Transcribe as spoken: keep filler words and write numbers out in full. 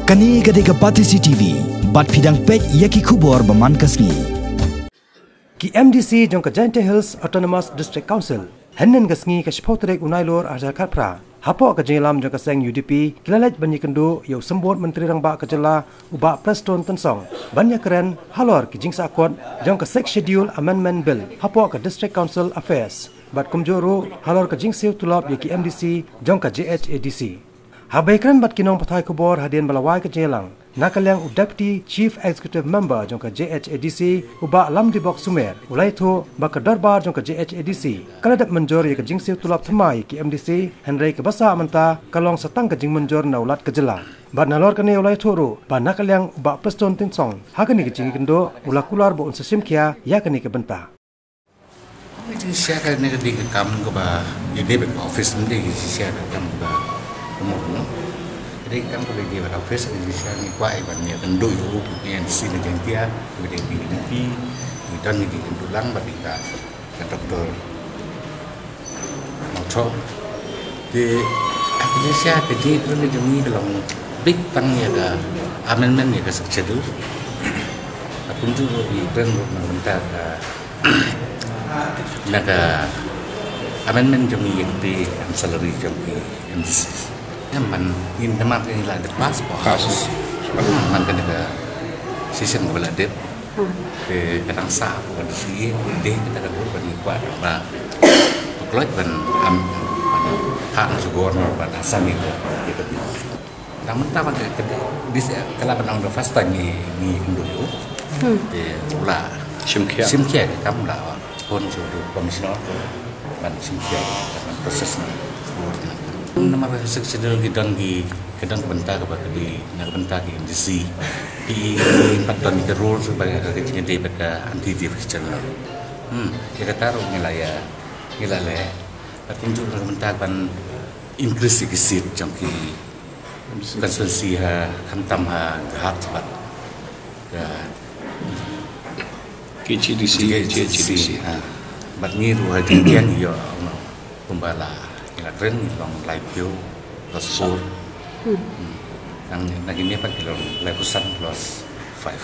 Kane ka dei ka Batesi T V, bad phi dang peit ïa ki khubor ba man ka sngi. Ki M D C jong ka Jaintia Hills Autonomous District Council, hynnin ka sngi ka shiphew tarik u Nailur arhajar khatphra, hapoh ka jingïalam jong ka seng U D P, ki la leit ban ïakynduh ïa u Symbud Myntri Rangbah ka jylla, u Bah Prestone Tynsong, ban ïakren halor ki jingsahkut jong ka Sixth Schedule Amendment Bill hapoh ka District Council Affairs, bad kumjuh ruh halor ka jingsiew tulop ïa ki M D C jong ka J H A D C. Haba ïakren bad ki nongpathai khubor hadien ba la wai ka jingïalang na ka liang u Deputy Chief Executive Member jong ka J H A D C, u Bah Lamdibok Sumer, u la ïathuh ba ka dorbar jong ka J H A D C ka la dep mynjur ïa ka jingsiew tulop thymmai ïa ki M D C, hynrei kaba sah mynta ka long sa tang ka jingmynjur na u Lat ka jylla. Bad nalor kane u la ïathuh ruh ba na ka liang u Bah Prestone Tynsong, ha kane ka jingïakynduh u la kular ba un sa shim khia ïa kane ka bynta. Ka jingshisha kane ka dei ka kam kaba ïadei bad ka office, ym dei ka jingshisha ka kam kaba kumno, no? Ka dei ka kam kaba ïadei bad office, ka jingshisha ngi kwah ban ïakynduh ïa u, ïa u M D C na Jaintia, kaba dei u D P, ngi don ngi ïakynduh lang bad ïa ka, ka Doctor Mawthoh. Te ka jingshisha ka jingïakren ka jong ngi ka long beit tang ïa ka amendment ïa ka Sixth Schedule. Bad kumjuh ruh ngi kren ruh na ka bynta ka na ka amendment jong ngi ïa ka pay and salary jong ki M D C. Em, man, ngin, namar ngi la dep pass pass. Man kane ka session kaba la dep. Te ka dang sah ka dei, dei kata ka dur ba ngi kwah ba, ba kloi ban am, ban hap shuh ban assign ïa ka, ïa ka bill. Tang mynta ba ka, ka, this, ka la ban ong the first time ngi, ngi ïakynduh ïa u. Hmm. Te u la shim khia. Shim khia ka kam, u la phone sha u commissioner ban shim khia ban process na. Namar ka Sixth Schedule ki don ki, ki don ka bynta kaba ka dei na ka bynta ki M D C. Ki, ki pat don ka rules ba ka, ka jingïadei bad ka anti defection law. Hmm, ïa kata ruh ngi la ïa, ngi la leh. Ka kumjuh na ka bynta ban increase ïa ki seat jong ki constituency ha, khamtam ha Ghat bad ka K H A D C, K H A D C, K H A D C, ha. Bad ngi ruh ha Jaiñtia ngi ïoh, no, kumba la, ngi la kren ngi long laiphew plus four. Hmm. Hmm. Nang, na kine pat ki long laiphew san plus five.